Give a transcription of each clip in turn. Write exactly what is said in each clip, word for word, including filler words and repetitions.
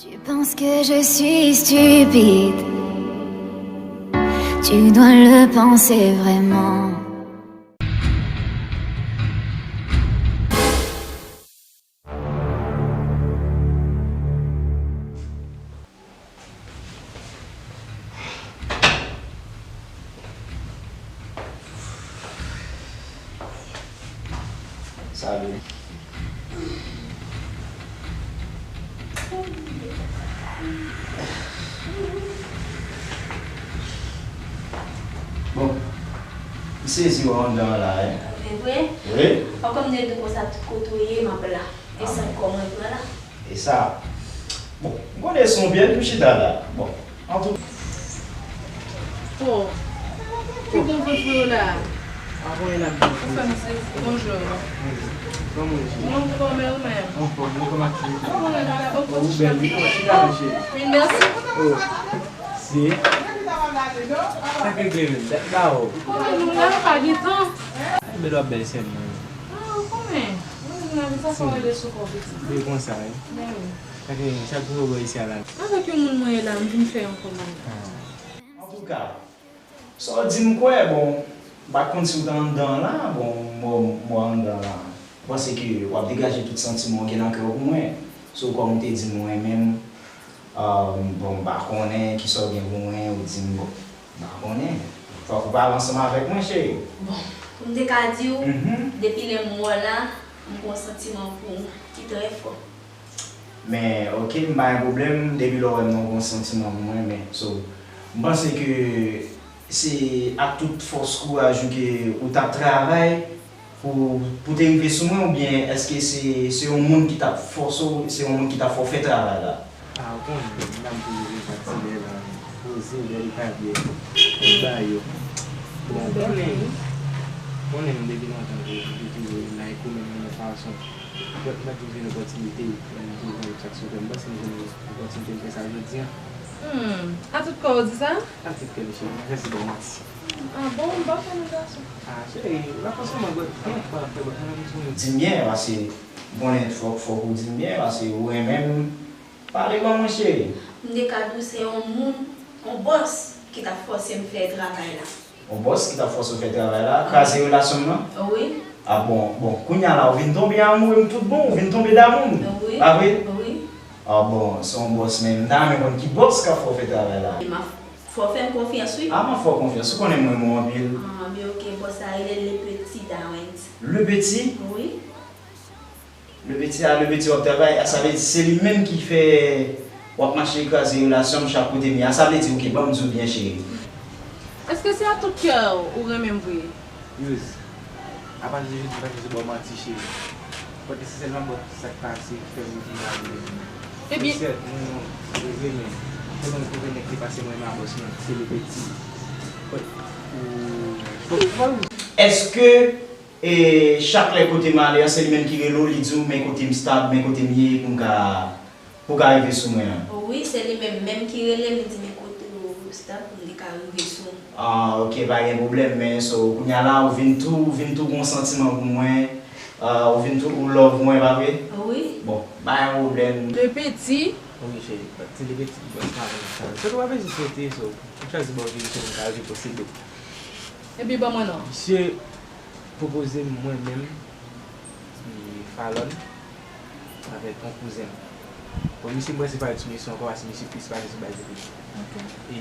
Tu penses que je suis stupide. Tu dois le penser vraiment. Salut. Bon, m sezi wè w anndan an la, wi. E vre? Wi. Ankò m te di w konsa tout kote w ye, m ap la. E sa kòman w pran la? E sa. Bon, m konnen se yon byè tou chita la. Bon, antou. Oh, ki bon vant mwen yo la? A bon, e la. Ou fè m sezi. Bonjou. Kòman w ye? Mwen anfòm, e ou menm? Anfòm, mwen kòman ti. Ou konnen nou la, bon, ou bèl wi, kòman ti la, cheri? Wi, mèsi. Oh, si. Sa k regle menm, dat la, oh. Ou konnen nou la, pa gen tan. Bèl w ap bèl, sè m nan. Ah, ou konnen. Ou konnen nou la, sa fò rele sou kò pitit. Byen konsa, wi. Ben wi. Sa ke chak jou w wè isi a la. Avèk yon moun mwen ye la, m vin fè yon kòmand. Antouka, sa w di m kwè, bon, m pa t konn si w t anndan la, bon, m wè w anndan la. M panse ke w ap degaje tout santiman w gen nan kè w pou mwen. So, kòm w te di m, mwen menm, ah, bon, m pa konnen kisa w gen pou mwen, ou di m, bon, m pa konnen. Fòk ou pale ansanm avèk mwen, cheri. Bon, pou m te ka di w, depi lè m wè w la, m gen yon santiman pou ou ki trè fò. Men, oke, m pa gen pwoblèm, depi lè w wè m nan yon santiman pou mwen, men, so, m panse ke se ak tout fòs kouraj ou ke ou t ap travay pou, pou te rive sou mwen, oubyen èske se, se yon moun ki t ap fòse w, se yon moun ki t ap fè w fè travay la? A, ou konnen, m t ap toujou vin pati lè la, poze, lè li pa byen, tout bagay yo. Bon, ou konnen, ou konnen m depi lontan ke m te toujou vin like ou menm nan yon fason. Mwen, mwen toujou jwenn opòtinite, mwen toujou jwenn chak sou kè m. M panse m jwenn opòtinite m fè sa jodi a. Hmm, a tout kò w di sa? A tout kè m, cheri, m pa chèche ba w manti. Ah bon, m pa konnen gason. Ah, cheri, la fòs mwen, mwen, mwen pa fè, mwen, mwen, mwen. Di m byen, paske m konnen fòk, fòk ou di m byen, paske ou renmen m. Pale ban mwen, cheri. M te ka di w se yon moun, yon bòs ki t ap fòse m fè travay la. Yon bòs ki t ap fòse w fè travay la, kraze relasyon m nan? Wi. A bon, bon, kounye a la, ou vin tonbe amoure m tout bon, ou vin tonbe damou m. Wi. Pa vre? Wi. A bon, se yon bòs, men m ta renmen konn ki bòs k ap fè w fè travay la. E m ap fè w fè m konfyans, wi. A, m ap fè w konfyans, ou konnen m renmen w anpil. Ah, men oke, bòs la rele Le Petit Darwens. Le Petit? Wi. Le Petit a, Le Petit w ap travay, a sa vle di se li menm ki fè w ap mache kraze relasyon m chak kote m ye. A sa vle di, oke, ban m di w byen, cheri. Èske se a tout kè w ou renmen m vre? Yous, apati de jodi, m pa chèche ba w manti, cheri. Pote se sèlman bòt sa k pase ki fè m vin la vre. Ebyen. Sèt, mwen, non, se vre, men, tèlman m twouve nèg ki pase mwen, ma bòs mwen, se Le Petit. Pot, ou, pot, èske E chak lè kote m ale a, se li menm ki rele w, li di w, men kote m stab, men kote m ye, pou m ka, pou w ka rive sou mwen an. Wi, se li menm, menm ki rele m, li di, men kote w stab, pou m te ka rive sou ou. Ah, oke, pa gen pwoblèm, men so, kounye a la, ou vin tou, ou vin tou gon santiman pou mwen, ah, ou vin tou, ou love mwen, pa vre? Wi. Bon, pa gen pwoblèm. Le Petit. Wi, cheri, ti Le Petit, bòs la, sa. Se nou pa bezwen swete, so, m chwazi ba w vin sou mwen, ka rive posede. Epi ban mwen non. Misye pwopoze m mwen menm, e, Falon, avèk yon kouzen m. Bon, misye, m panse pa sou misye ankò, paske misye plis pase sou baz de plis. Ok. E,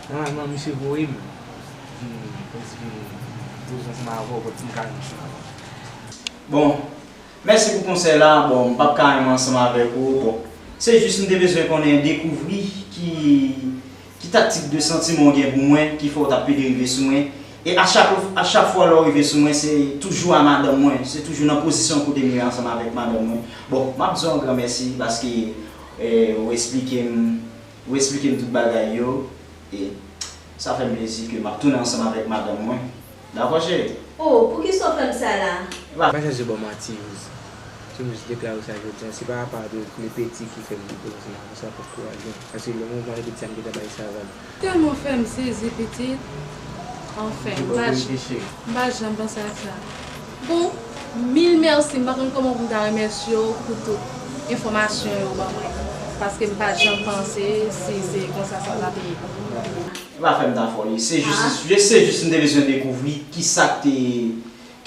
nòmalman, misye voye m vin, kòmsi vin poze ansanm avè w, pou m ka vin ansanm avè w. Bon, mèsi pou konsèy la. Bon, m p ap ka renmen ansanm avèk ou. Bon, se jis m te bezwen konnen, dekouvri ki Ki taktik de santiman w gen pou mwen ki fè w t ap pede rive sou mwen? E a chak, a chak fwa lè w rive sou mwen, se toujou a madanm mwen, se toujou nan pozisyon kote m ye ansanm avèk madanm mwen. Bon, m ap di w yon gran mèsi paske, eh, ou eksplike m, ou eksplike m tout bagay yo. E sa fè m plezi ke m ap tounen ansanm avèk madanm mwen. Dakò, cheri? Oh, poukisa w fè m sa la? Pa chèche ba w manti, Yous. Ti Yous deklare sa jodi a. Se pa apa de Le Petit ki fè m vin ansanm avè w, sa fòk kouraj mwen. Paske lè mwen wè Le Petit a, m gentan bay sa vag. Tèlman fè m sezi, pitit. Anfen, m pa, m pa janm panse ak sa. Bon, mil mèsi. M pa konn kòman pou m ta remèsye w pou tout enfòmasyon yo w ban mwen. Paske m pa t janm panse si se konsa sa ta te ye. Ou pa fè m ta foli. Se jis, se jis m te bezwen dekouvri kisa k te,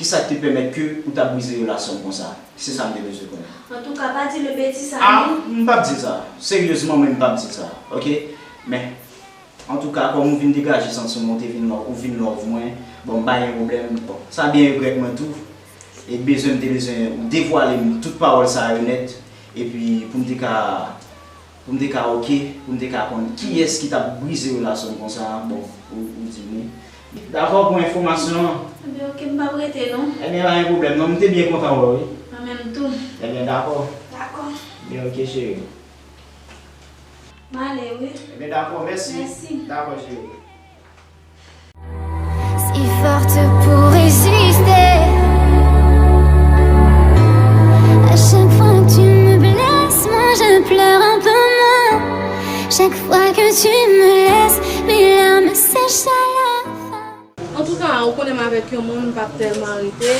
kisa k te pèmèt ke ou t ap brize relasyon m konsa. Se sa m te bezwen konnen. Antouka, pa di Lepeti sa non. M p ap di l sa. Seryezman, mwen, m p ap di l sa. Oke? Men, antouka, kòm ou vin degaje santiman, ou te vin love, ou vin love mwen, bon, m pa gen pwoblèm. Bon, sa byen regrèt mwen tou. E bezwen, m te bezwen ou devwale m tout pawòl sa yo nèt. Epi pou m te ka, pou m te ka oke, pou m te ka konn kiyès ki t ap brize relasyon m konsa, bon, ou, ou di m wi. Dakò pou enfòmasyon an. Ebyen, oke, m p ap rete non. Ebyen, pa gen pwoblèm non, m te byen kontan wè w wi. Mwen menm tou. Ebyen, dakò. Dakò. Ebyen, oke, cheri. M ale wi. Ebyen, dakò, mèsi. Mèsi. Dakò, cheri. Si forte pour résister. À chaque fois que tu me blesses, moi je pleure un peu moins. Chaque fois que tu me laisses, mes larmes sèchent à la fin. Antouka, ou konnen m avèk yon moun, m p ap tèlman rete.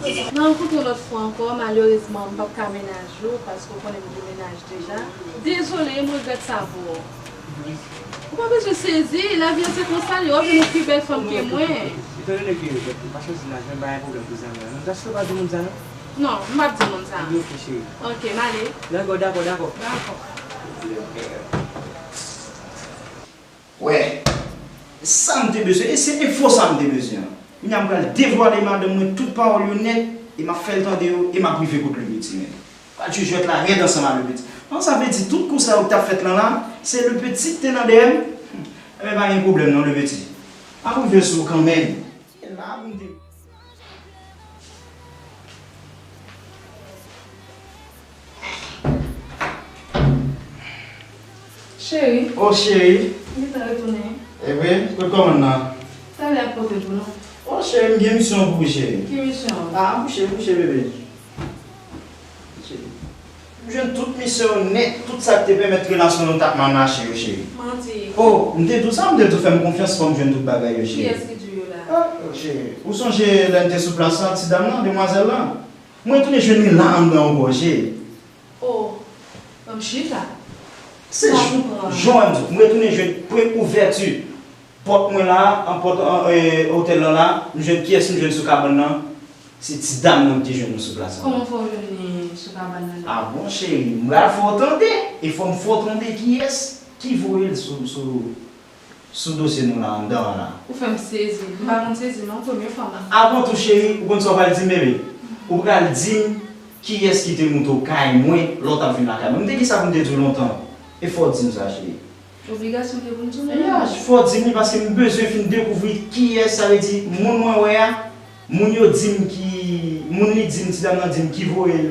N a rankontre yon lòt fwa ankò, malerezman, m p ap ka mennaj ou, paske ou konnen m gen mennaj deja. Dezole, m regrèt sa pou ou. Ou pa bezwen sezi, lavi a se konsa l ye, w ap jwenn yon pi bèl fanm ke mwen. Etandone ke ou pa chwazi mennaj mwen, m pa gen pwoblèm pou zanmi an non. Èske ou pa di moun sa non? Non, m p ap di moun sa. Ebyen, oke, cheri. Oke, m ale. Dakò, dakò, dakò. Dakò. Wè, sa m te bezwen, e se enfo sa m te bezwen an. Kounye a m pral devwale madanm mwen tout pawòl yo nèt, e m ap fè l tande yo, e m ap rive kot Lepeti menm. Pral jwe jwèt la rèd ansanm a Lepeti. Bon, sa vle di tout kou sa yo k t ap fèt lan la, se Lepeti k te nan dèyè m? Enben, pa gen pwoblèm non, Lepeti. M ap rive sou ou kanmenm. E la pou m te Cheri. Oh, cheri. M gentan retounen. E vre? Kot kòmann nan? Talè ap pote pou nou. Oh, cheri, m gen misyon pou ou, cheri. Ki misyon? Ah, kouche, kouche, bebe. Cheri. M jwenn tout misyon yo nèt, tout sa k te pèmèt relasyon nou t ap mal mache yo, cheri. Manti. Oh, m te di w sa, m te di w fè m konfyans, fò m jwenn tout bagay yo, cheri. Kiyès ki di w yo la? Ah, cheri. Ou sonje lè n te sou plas la, ti dam nan, demwazèl lan? Mwen tounen jwenn li la anndan ankò, cheri. Oh, ban m chita. Se jan w di, m retounen jwenn premye ouvèti pòt mwen la, an pòt an, e, otèl lan la, m jwenn kiyès m jwenn sou kabann nan? Se ti dam nan m te jwenn nou sou plas lan. Kòman fè w jwenn li sou kabann nan? Ah bon, cheri, m pral fè w tande. E fò m fè w tande kiyès ki voye l sou, sou, sou dosye nou la, anndan an la. Ou fè m sezi. M pa konn sezi non, premye fwa m. Avan tou, cheri, ou konn sa w pral di m, bebe? Ou pral di m kiyès ki te moute w kay mwen lè w t ap vin lakay mwen. M te gen sa pou m te di w lontan. E fò w di m sa, cheri. Obligasyon te pou m di w li. Ya, fò w di m li, paske m bezwen fin dekouvri kiyès, sa vle di, moun mwen wè a, moun yo di m ki, moun li di m, ti dam nan di m ki voye l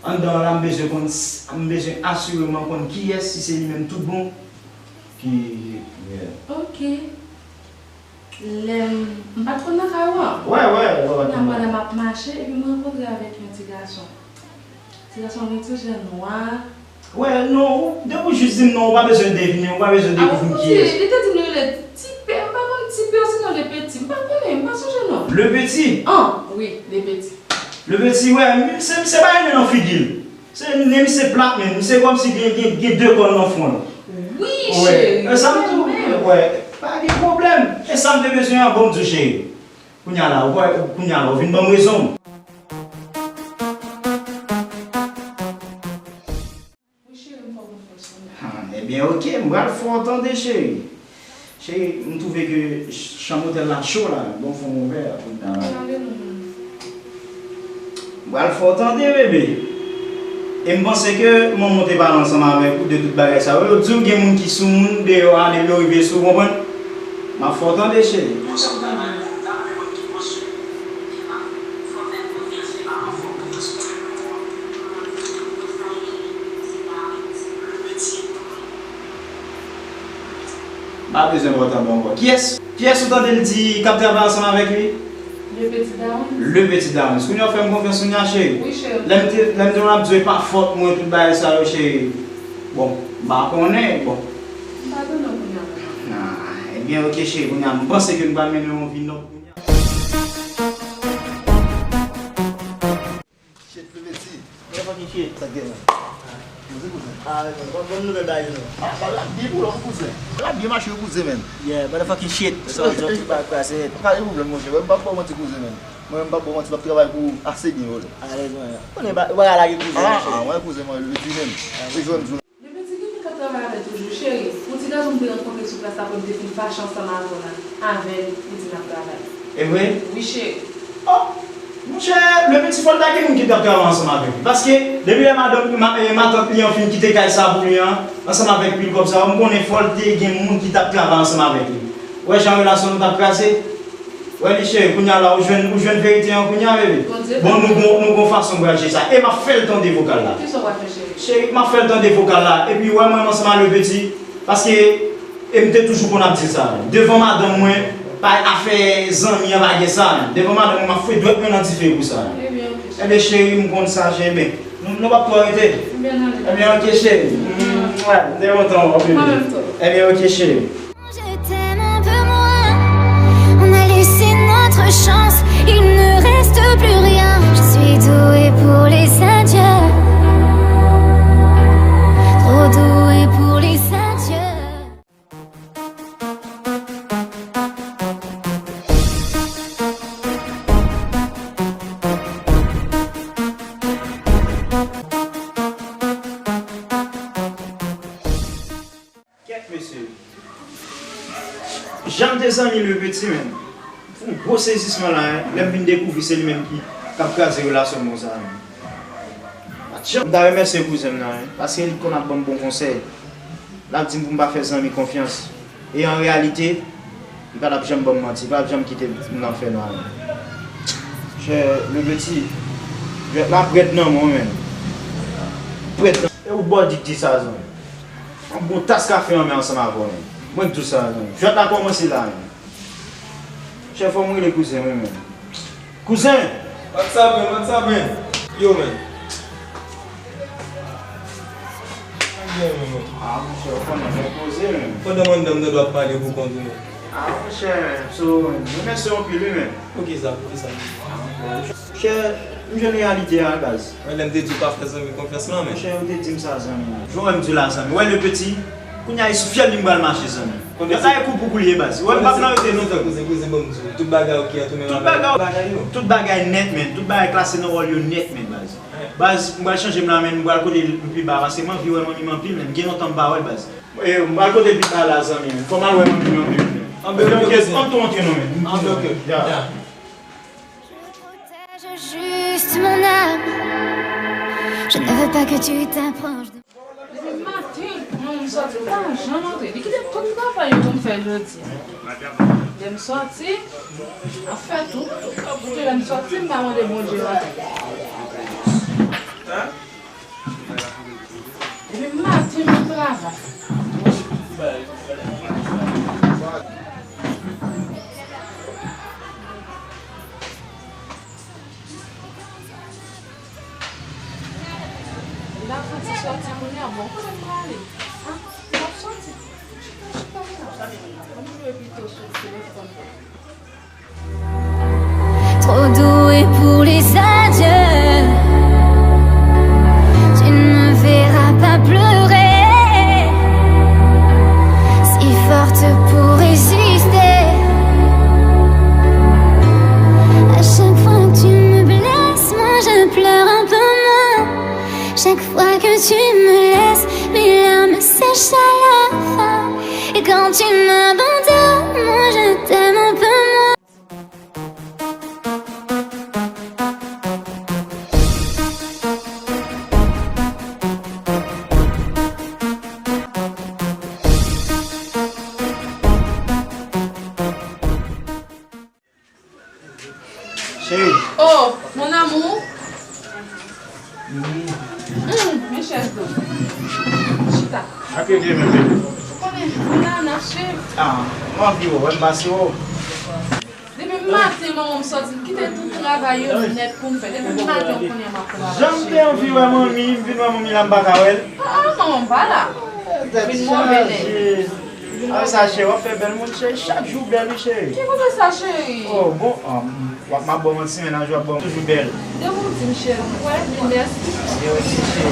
anndan an la, m bezwen konn, m bezwen asireman konn kiyès, si se li menm tout bon. Ki, yeah. Ok. Lè m, m pa t konn nan kay ou an. Wè, wè, wè, wè. Kounye a, pandan m ap mache, epi m rankontre avèk yon ti gason. Ti gason an gen ti je nwa. Wè, non, depi w jis di m non, ou pa bezwen devine, ou pa bezwen dekouvri m kiyès. Li te di m li rele Tipe, m pa konn Tipe, sinon Lepeti, m pa konnen, m pa sonje non. Lepeti? An, wi, Lepeti. Lepeti, wè, se, se pa rele nan figi l. Se, men misye plat menm, misye kòmsi gen, gen, gen de kòn nan fwon l. Wi, cheri, e sa m tou, wè, pa gen pwoblèm. E sa m te bezwen an, bon, m di w, cheri. Kounye a la, ou pa, kounye a la, ou vin ban m rezon. Wi, cheri, m fè w konfyans, wi. Ah, ebyen, oke, m pral fè w tande, cheri. Cheri, m twouve ke chanm otèl la cho la, bon, fè yon vè pou n ta. Gade non. M pral fè w tande, bebe. E m panse ke manman w te pale ansanm avèk ou de tout bagay sa yo. Yo di w gen moun ki sou moun deyò a, depi yo rive sou, w konprann? M ap fè w tande, cheri. M pa bezwen pòt anba ankò. Kiyès? Kiyès ou tande l di k ap travay ansanm avèk li? Le Petit Dawens. Le Petit Dawens. Kounye a w fè m konfyans kounye a, cheri? Wi, cheri. Lè m te, lè m te konn ap di w e pa fòt mwen tout bagay sa yo, cheri. Bon, m pa konnen, bon. M pa tande w kounye a. Ah, ebyen, oke, cheri, kounye a, m panse ke m pral mennen w yon vi nòb kounye a. Shit, Lepeti. Mwen pa ki shit. Sa k gen la? Ah, bon, bon nouvèl bagay yo. Ah, bagay la byen pou lòm, kouzen. Bagay la byen mache, wi, kouzen, menn. Yeah, motherfucking shit. Sa, sa, ti bagay krasè. Pa gen pwoblèm, monchè. Mwen, m p ap ba w manti, kouzen, menn. Mwen, m p ap ba w manti, m ap travay pou ou ase byen, wi. Alèz, mwen. Konnen ba, bagay la gen kouzen, ah, monchè. Ah, mwen, kouzen, mwen, le di menm. Alèz. Li jwenn jou. Li piti gen moun k ap travay avè l toujou, cheri. Yon ti gason m te rankontre sou plas la pou m te fin fache ansanm avè w la. Avè l, li di n ap travay. E vre? Wi, cheri. Oh! Monchè, le piti fò l ta gen moun ki t ap travay ansanm avèk li. Paske, depi lè madanm, ma, eh, matant li an fin kite kay sa pou li an, ansanm avèk pil kòb sa yo, m konnen fò l te gen moun ki t ap travay ansanm avèk li. Ou wè jan relasyon nou t ap kraze? Wè li cheri, kounye a la, ou jwenn, ou jwenn verite an kounye a, bebe? Bondye. Bon, nou gon, nou gon fason m pral jere sa. E m ap fè l tande vokal la. Kisa w pral fè, cheri? Cheri, m ap fè l tande vokal la. Epi, wè mwen, m ansanm a le piti. Paske, e m te toujou konn ap di sa. Devan madanm mwen, pa afè zanmi an pa gen sa. Devan madanm mwen, m ap fouye dwèt mwen nan dife pou sa. Ebyen, ok. Ebyen, cheri, m konn sa, cheri, men nou, nou p ap twò rete. Ebyen, ale. Ebyen, ok, cheri. Mm, ouais, m te kontan wè w, bebe. Mwen menm tou. Ebyen, ok, cheri. Je t'aime un peu moins. On a laissé notre chance. Il ne reste plus rien. Je suis douée pour les adieux. Trop douée pour les adieux. Kèt mesye. Jan m te zanmi le piti, menm. Yon gwo sezisman la, lè m vin dekouvri se li menm ki, k ap kraze relasyon m konsa, menm. M ta remèsye kouzen m nan, wi, paske li konn ap ban m bon konsèy. L ap di m pou m pa fè zanmi konfyans. E an reyalite, li pa t ap janm ban m manti, li pa t ap janm kite m nan fènwa, non. Chè, le piti, jwèt la prèt nan men w, menm. Prèt nan. E ou bòdi k di sa, zanmi. Yon bon tas kafe an men ansanm avè w, menm. Mwen k di w sa, zanmi. Jwèt la kòmanse la, menm. Chè, fò m rele kouzen, wi, menm. Kouzen! What's up, man? What's up, man? Yo, man. Sa k gen, man? Ah, monchè, ou konnen, mwen poze, man. Pandan mandanm nan dwe ap pale pou kont ou, man. Ah, monchè, so, mwen remèsye w anpil, wi, man. Poukisa, poukisa? Monchè, m jwenn reyalite a, baz. Mwen, lè m te di w pa fè zanmi konfyans lan, man. Monchè, ou te di m sa, zanmi. Jan w wè m di w la, zanmi. Wè, le piti, kounye a, e sou fyèl li m pral mache, zanmi. Konnen sa e kou pou kou li ye, baz. Wè, m p ap nan rete non, frè m. Kouzen, kouzen, ban m di w. Tout bagay ok, an tou menm avèk bagay yo. Tout bagay, tout bagay nèt, man. Tout bagay klase nan wòl yo nèt, man, baz. Baz, m pral chanje m la, man. M pral kote l pi ba, paske m anvi wè manmi m anpil, man. M gen lontan m pa wè l, baz. E, m pral kote l pi ba la, zanmi, man. Fò m al wè manmi m anpil, man. Anben, ok, ok, kouzen. Ann tou antre non, man. Anben, ok. Ya. Ya. Je protège juste mon âme. Je ne veux pas que tu t'approches de Depi maten, mwen, m sòti, m pa janm antre. Li kite tout travay yo pou m fè jodi a. Lè m sòti, m ap fè tout. Epi lè m sòti, m pa mande Bondye antre. Depi maten, m ap travay. Li ap fè ti sòti kounye a, bon, kote m prale? Ah, li ap sòti. Chita, chita, chita. Ann jwe pito sou telefòn. Trop douée pour les adieux, tu ne me verras pas pleurer. Si forte pour résister. À chaque fois que tu me blesses, moi je pleure un peu moins. Chaque fois que tu me laisses, mes larmes sèchent à la fin. Et quand tu m'abandonnes, moi je t'aime un peu moins. Cheri. Oh, mon amour. Mm. Mm, men chèz do. Chita. Ake vye men bebe. Ou konnen, moun la, n ap swiv. Ah, m anvi wè w, m pase w. Depi maten, manman m sòti, m kite tout travay yo nèt pou m fè. Depi maten, ou konnen m ap travay. Jan m te anvi wè manmi, m vin wè manmi la, m pa ka wè l. Ah, ah, manman m pa la. Tèt chaje. Avè sa, cheri, w ap fè bèl moun, cheri. Chak jou bèl, wi, cheri. Ki kote sa, cheri? Oh, bon, ah, m, w ap, m ap ba w manti, men nan jou w ap ba w toujou bèl. Depi w di m cheri, m kwè, men mèsi. Yo, wi, cheri.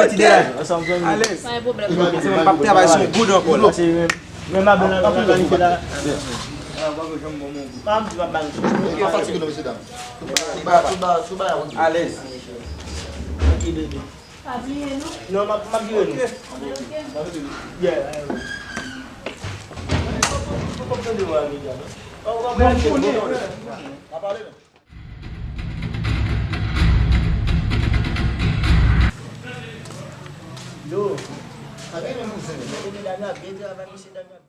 yon ti deraje. Alèz. Pa gen pwoblèm. Se mwen m ap travay sou goud ankò la. Men m ap blan nan misye la. M ap di m ap blan. Yo fatige non, mesye dam. Tout bagay, tout bagay, tout bagay. Alèz. Ok, bebe. Pa bliye nou. Non, m ap, m ap vire nou. Ok. Yeah. Fòk tande w a medya non. Ou konprann? Pa pale non. Yo. Pa gen menm kouzen. Mesye dam yo ap byen travay, mesye dam yo ap